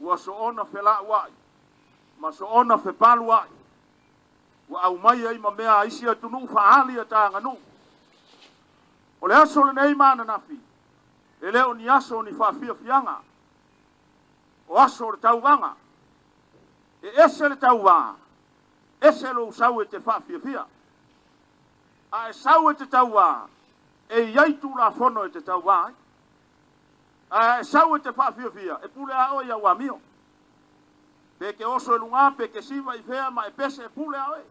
Ua soona felauai ma soona fepaluai, ua aumai ai ma mea a isi atunuu faaali a ta aganuu. O le aso lenei ma ananafi, e le o ni aso o ni faafiafiaga, o aso o le tauvaga. E ese le tauvā, ese lou sau e te faafiafia. A e sau e te tauvā, e i ai Tulafono e te tauvā ai. Ae a e sau e te faafiafia, e pule lava oe i au amio. Pe e te oso i luga, pe e te siva i fea ma e pese, e pule lava oe.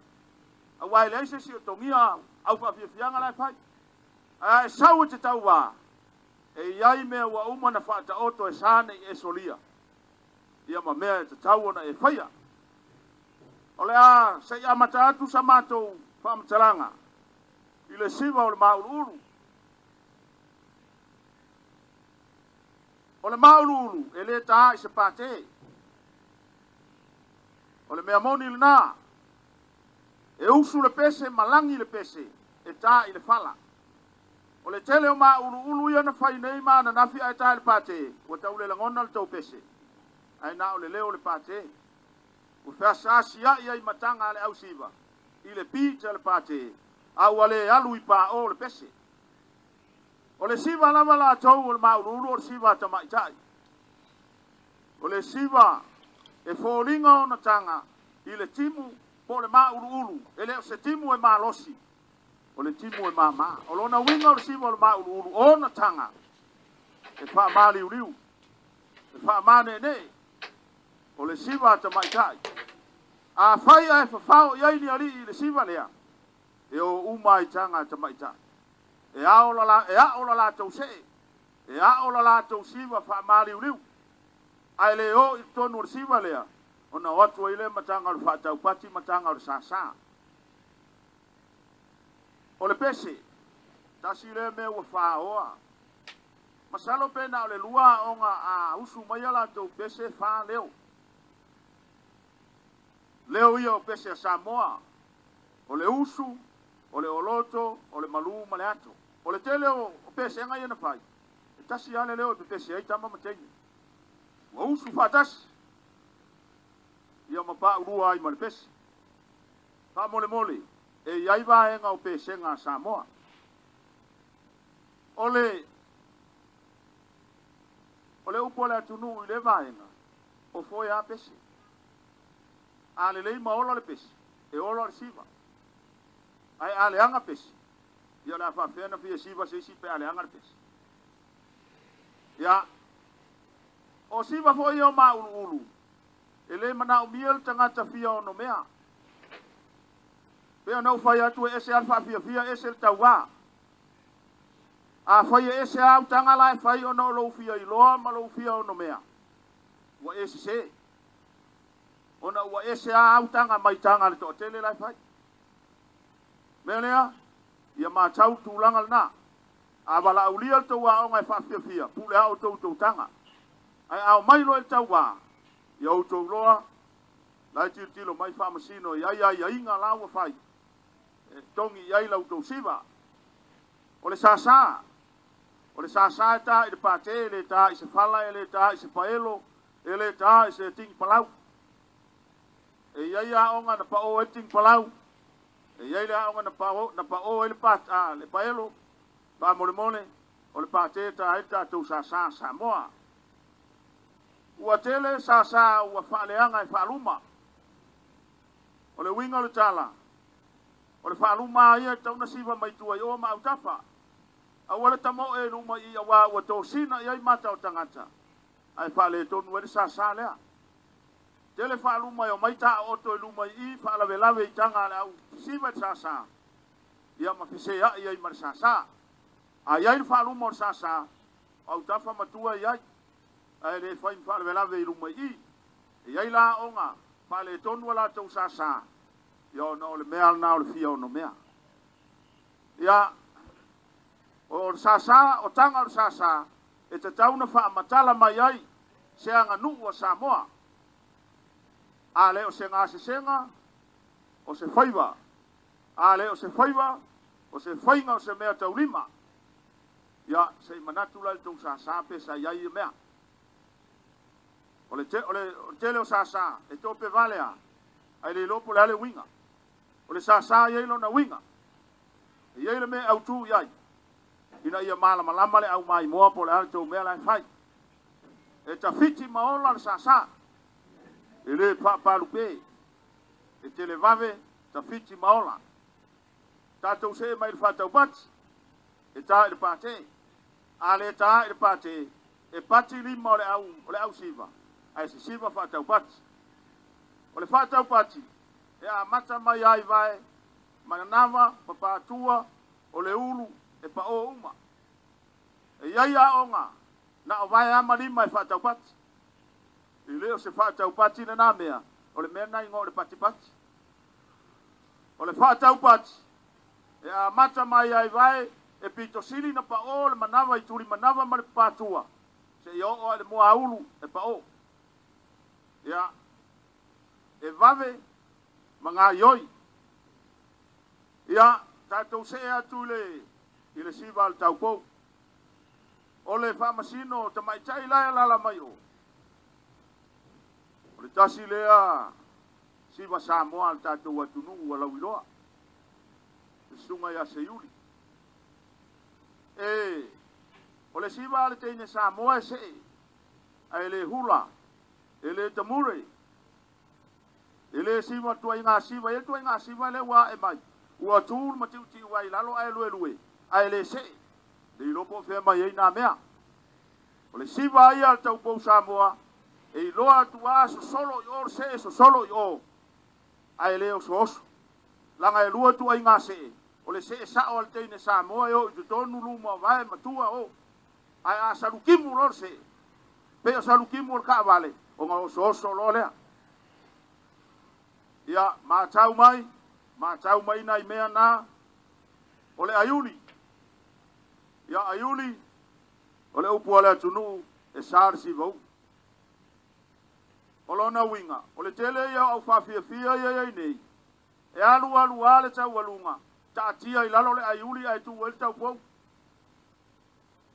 Aua e leai se isi o togia au faafiafiaga la e fai. Ae a e sau e te tauvā, e i ai mea ua uma ona faataoto e sa ne i e solia, ia ma mea e tatau ona e faia. O le a se i amata atu sa matou faamatalaga i le siva o le mauluulu. O le mauluulu e le ta i se pate. O le mea moni lena, e usu le pese ma lagi le pese e ta i le fala. O le tele o mauluulu ia na fai nei ma ananafi ae ta i le pate, ua tau le lagona le tou pese, ae na o le leo o le pate. Ua feasaasiai ai mataga a le ausiva i le beat a le pate, a ua le alu i pao le pese. O le siva lava latou o le mauluulu o le siva a tamaitai. O le siva e foliga ona taga i le timu po o le mauluulu, e le o se timu e malosi, o le timu e mama. O lona uiga o le siva o le mauluulu, o ona taga e faamaliuliu, e faamaneenee, o le siva a tamaitai. Afai ae fafao i ai ni alii i le siva lea, e o uma ai taga a tamaitai. E ao la, e ao la latou see, e ao la latou siva faamaliuliu, ae le o i totonu o le siva lea, ona o atu ai lea mataga o le faataupati, mataga o le sasa. O le pese, tasi lea mea ua faoa. Masalo pe na o le lua aoga a usu mai a latou pese, 4 leo. Leo ia o pese a Samoa, o le usu, o le oloto, o le malu ma le ato. O le tele o pesega ia na fai, e tasi lava le leo e pepese ai tama ma teine. Ua usu faatasi, ia ma paulua ai ma le pese. Faamolemole, e i ai vaega o pesega a Samoa. O le upu a le atunuu i le vaega, o foe a pese. A lelei ma ola le pese, e ola le siva. Ae a leaga pese, ia o le a faapefea ona fia siva se isi pe a leaga le pese. Ia, o siva foi ia o mauluulu, e le manaomia le tagata fia onomea. Pe ona ou fai atu e ese lava le faafiafia, ese le tauvā. A fai e ese lava utaga la e fai ona o lou fia iloa ma lou fia onomea, ua e sese. Ona ua ese lava utaga mai taga a le toatele la e fai. Mea lea, ia matau tulaga lena. A valaaulia le tou aoga e faafiafia, pule a outou tou taga. Ae a omai loa i le tauvā, ia outou loa, la e tilotilo mai faamasino i ai aiaiga la ua fai, e togi i ai la outou siva. O le sasa, o le sasa e ta i le pate, e le ta i se fala, e le ta i se paelo, e le ta i se tigi palau. E i ai aoga na pao ai le tigi palau, e i ai le aoga na pao ai le paelo, faamolemole, o le pate e ta ai le tatou sasa Samoa. Ua tele sasa ua faaleaga e faaluma. O le uiga o le tala, o le faaluma ia e tauna siva mai tua i o ma autafa. Aua le tamoe i luma i aua ua tosina i ai mata o tagata, ae faaletonu ai le sasa lea. Tele faaluma e o mai taooto i luma i i, faalavelave i taga a le au siva i le sasa, ia ma feseai ai ma le sasa. A i ai le faaluma o le sasa, o autafa matua i ai, ae le fai ma faalavelave i luma i i. E i ai la aoga faaletonu a latou sasa, ia ona o le mea lena o le fia onomea. Ia, o le sasa, o taga o le sasa, e tatau na faamatala mai ai se aganuu a Samoa. A le o se gasesega, o se faiva. A le o se faiva, o se faiga o se mea taulima. Ia, se i manatu la i le tou sasa pe sa i ai ia mea. O le tele o sasa e tope vale lava, ae le iloa po o le a le uiga. O le sasa e i ai lona uiga, e i ai le mea e autu i ai, ina ia malamalama le aumaimoa po o le a le tou mea la e fai. E tafiti ma ola le sasa, e le paapalupe, e televave, tafiti ma ola. Tatou see mai le faataupati, e ta i le pate. A le ta i le pate, e pati lima o le ausiva, ae sisiva faataupati. O le faataupati, e amata mai ai vae, manava, papatua, o le ulu, e pao uma. E i ai aoga, na o vae ama lima e faataupati. E le o se faataupati lena mea, o le mea na igoa o le patipati. O le faataupati, e amata mai ai vae, e pitosili na pao le manava i tuli manava ma le papatua, se i oo ai le muaulu e pao. Ia, e vave ma gaioi. Ia, tatou see atu i le siva a le taupou. O le faamasino tamaitai la e alaala mai o. O le tasi lea siva Samoa a le tatou atunuu ua lauiloa. Le susuga ia Seiuli. E, o le siva a le teine Samoa e see, ae le hula, e le tamure, e le siva tuaiga siva, e tuaiga siva le ua ae mai. Ua tu le matiutiu ai lalo ae lue lue, ae le see, le iloa po o fea mai ai nā mea. O le siva ia a le taupou Samoa, e iloa atu lava sosolo i o le see, sosolo i o, ae le osooso. Laga e lua tuaiga see, o le see sao a le teine Samoa e o i totonu luma o vae matua o. Ae a salukimu loa le see, pei o salukimu o le taavale, ona osooso loa lea. Ia, matau mai nai mea na, o le aiuli. Ia, aiuli, o le upu a le atunuu, e sa le siva uu. O lona uiga, o le tele ia o au faafiafia ia iai nei, e alu alu lava le taualuga, taatia i lalo le aiuli ae tuu ai le taupou.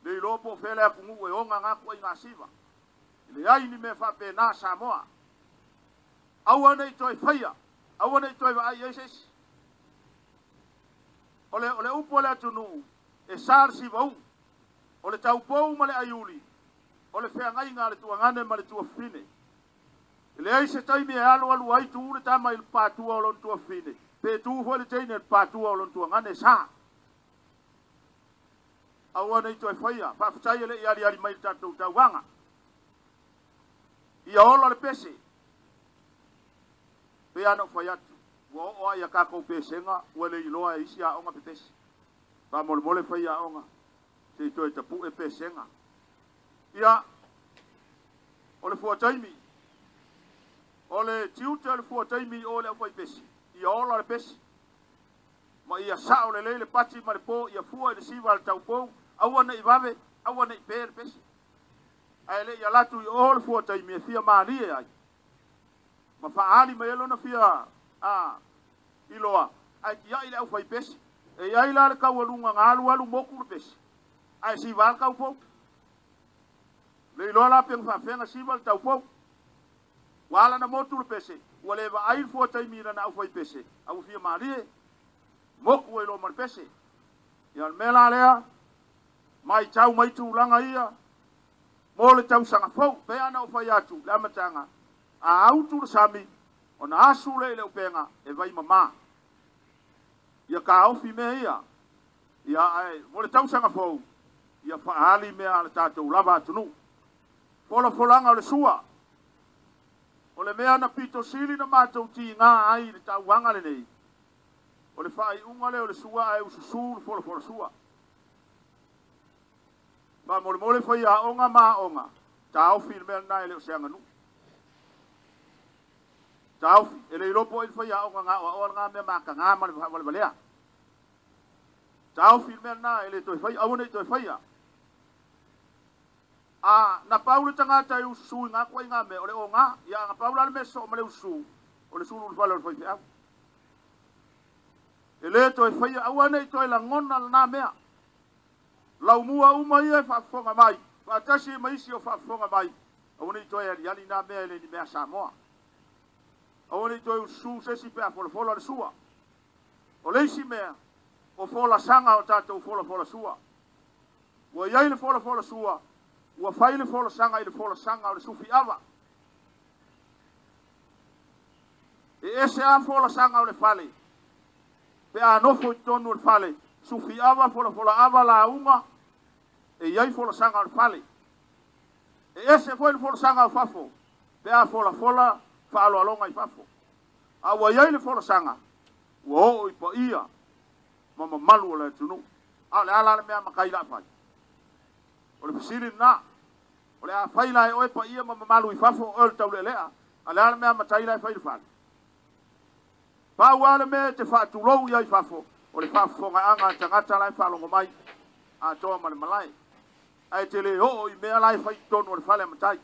Le iloa po o fea le atunuu e ona ngā tuaiga siva. E leai ni mea faapena Samoa. Aua nei toe faia, aua nei toe vaai ai se isi. O le upu a le atunuu, e sa le siva uu. O le taupou ma le aiuli, o le feagaiga a le tuagane ma le tuafafine. E leai se taimi e alu alu ai tu le tama i le patua o lona tuafafine, pe tu foi le teine i le patua o lona tuagane sa. Aua nei toe faia, faafetai e le i aliali mai le tatou tauvaga. Ia ola le pese, pe ana o fai atu, ua oo ai a tatou pesega, ua le iloa e isi aoga pepese. Faamolemole fai aoga, se i toe tapue pesega. Ia, o le fuataimi, o le tiute o le fuataimi o le au pesi, ia ola le pesi, ma ia sao le lele pati ma le po, ia fua i le siva le taupou, aua nei vave, aua nei pe le pesi. Ae le ia latu i o le fuataimi e fia malie ai. Ma faali mai e lona fia iloa, ae tiai le au pesi. E iai la le taualuga na alu alu moku le pesi. Ae siva le taupou. Le iloa la pe faafega siva le taupou. Ua ala na motu le pese, ua le vaai le fuataimi na au pese, au fia malie, moku ai loa ma le pese. Ia le mea la lea, mai tau mai tulaga ia, mo le tausaga fou, pe ana o fai atu, le amataga, a autu le sami, ona asu le i le upega, e vai mamā. Ia kaofi mea ia, ia ae, mo le tausaga fou, ia faali mea a le tatou lava atunuu. Folafolaga o le sua, o le mea na pito sili na matou tiga ai i le tauvaga lenei, o le faaiuga lea o le sua ae ususu le folafola sua. Faamolemole fai aoga ma aoga, taofi le mea lena e le o se aganuu. Taofi, e le iloa po o ai le fai aoga na aoaoa lena mea mataga ma le faavalevalea. Taofi le mea lena e le toe faia, aua nei toe faia. A, na pau le tagata i ususu i ngā tuaiga mea, o le oga, ia na pau la le mea soo ma le ususu, o le sulu i le fale o le faifeau. E le toe faia, aua nei toe lagona lena mea. Laumua uma ia e faafofoga mai, faatasi ma isi o faafofoga mai, Aua ne i toe aliali na mea e le ni mea Samoa. Aua ne i toe ususu se isi pe a folafola le sua. O le isi mea, o folasaga o tatou folafola sua. Ua i ai le folafola sua, ua fai le folasaga i le folasaga o le sufi ava. E ese lava folasaga o le fale, pe a nofo i totonu o le fale, sufi ava, folafola ava, lauga, e i ai folasaga o le fale. E ese foi le folasaga o fafo, pe a folafola faaaloaloga i fafo. A ua i ai le folasaga, ua oo i paia ma mamalu o le atunuu. A o le a la le mea a matai la fai? O le fesili lena. O le a fai la e oe paia ma mamalu i fafo o oe o le taulealea. A o le a le mea a matai la e fai i le fale? Pau lava le mea e te faatulou i ai i fafo, o le faafofogaaga a tagata la e faalogo mai, atoa ma le malae. Ae te le oo i mea la e fai i totonu o le fale a matai.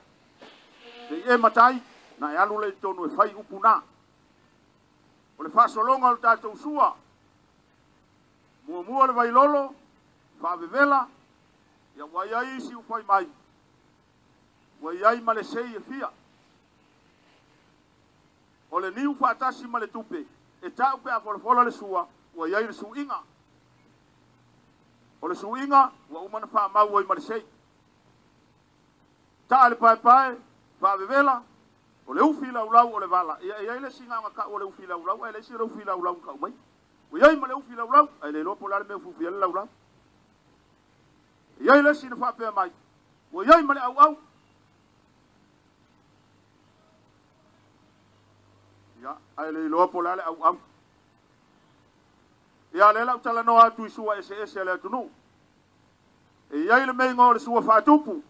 Se i e matai, na e alu lea i totonu e fai upu na. O le faasologa o le tatou sua, muamua le vailolo, faavevela, ia ua i ai isi ua fai mai, ua i ai ma le sei e fia. O le niu faatasi ma le tupe, e tau pe a folafola le sua, ua i ai le suiga. O le suiga, ua uma ona faamau ai ma le sei. Taa le paepae, faavevela, o le ufi laulau o le vala. Ia e i ai le isi na ona tau o le ufi laulau, ae leai se ufi laulau na tau mai. Ua i ai ma le ufi laulau, ae le iloa po o le a le mea e ufiufi ai le laulau. E i ai le isi na faapea mai, ua i ai ma le auau. Ia, ae le iloa po o le a le auau. Ia, lea la ou talanoa atu i sua eseese a le atunuu. E i ai le meiga o le sua faatupu.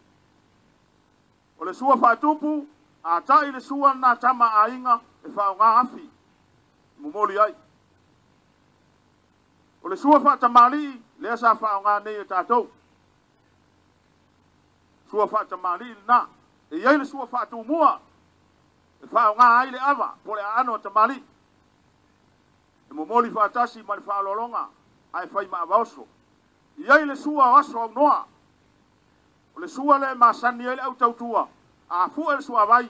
O le sua faatupu, a tai le sua lena tama a aiga e faaaoga afi, momoli ai. O le sua faatamalii, lea sa faaaoga nei e tatou. Sua faatamalii lena. E i ai le sua faatumua, e faaaoga ai le ava po o le aano a tamalii. E momoli faatasi ma le faaaloaloga ae fai ma avaoso. E i ai le sua o aso aunoa. O le sua lea e masani ai le autautua, a fue le suavai,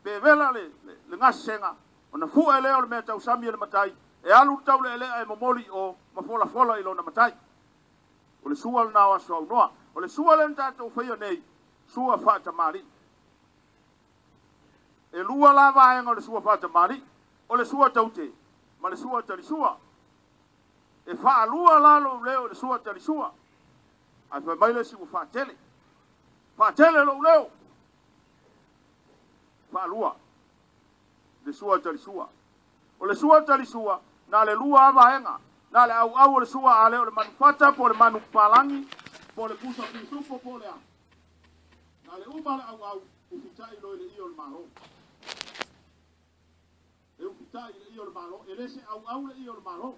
pe vela le gasesega, ona fue lea o le mea tausami e le matai, e alu le taulealea e momoli i o ma folafola i lona matai. O le sua lena o aso aunoa. O le sua lea na tatou faia nei, sua faatamalii. E lua la vaega o le sua faatamalii, o le sua taute ma le sua talisua. E faalua la lou leo i le sua talisua. Ae fai mai le isi ua faatele. Faatele lou leo. Faalua le sua talisua. O le sua talisua, na le lua lava vaega. Na le auau o le sua a le o le manufata po o le manupapalagi po o le pusa pisupo po o le a. Na le uma le auau, ufitai loa i le ie o le Malo. E ufitai i le ie o le Malo, e le se auau le ie o le Malo.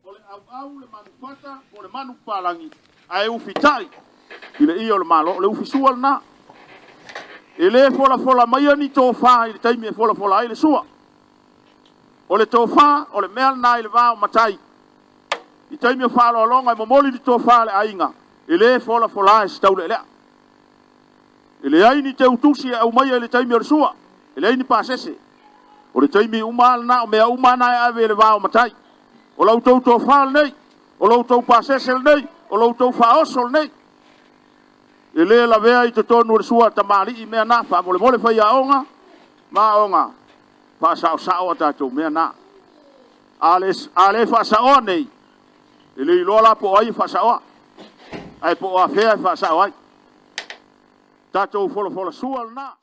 O le auau le manufata po o le manupapalagi, ae ufitai i le ie o le Malo. O le ufisua lena. E le folafola maia ni tofa i le taimi e folafola ai le sua. O le tofa, o le mea lena i le va o matai. I taimi o faaaloaloga e momoli le tofa a le aiga, e le folafola e se taulealea. E leai ni teutusi e aumaia i le taimi o le sua, e leai ni pasese. O le taimi uma lava lena, o mea uma lava na e ave i le va o matai. O la outou tofa lenei, o la outou pasese lenei, o la outou faaoso lenei. E le lavea i totonu o le sua a tamalii mea na, faamolemole faiaoga ma aoga, faasaosao a tatou mea na. A le faasaoa nei, e le iloa la po o ai e faasaoa, ae po o afea e faasao ai. Tatou folafola sua lena.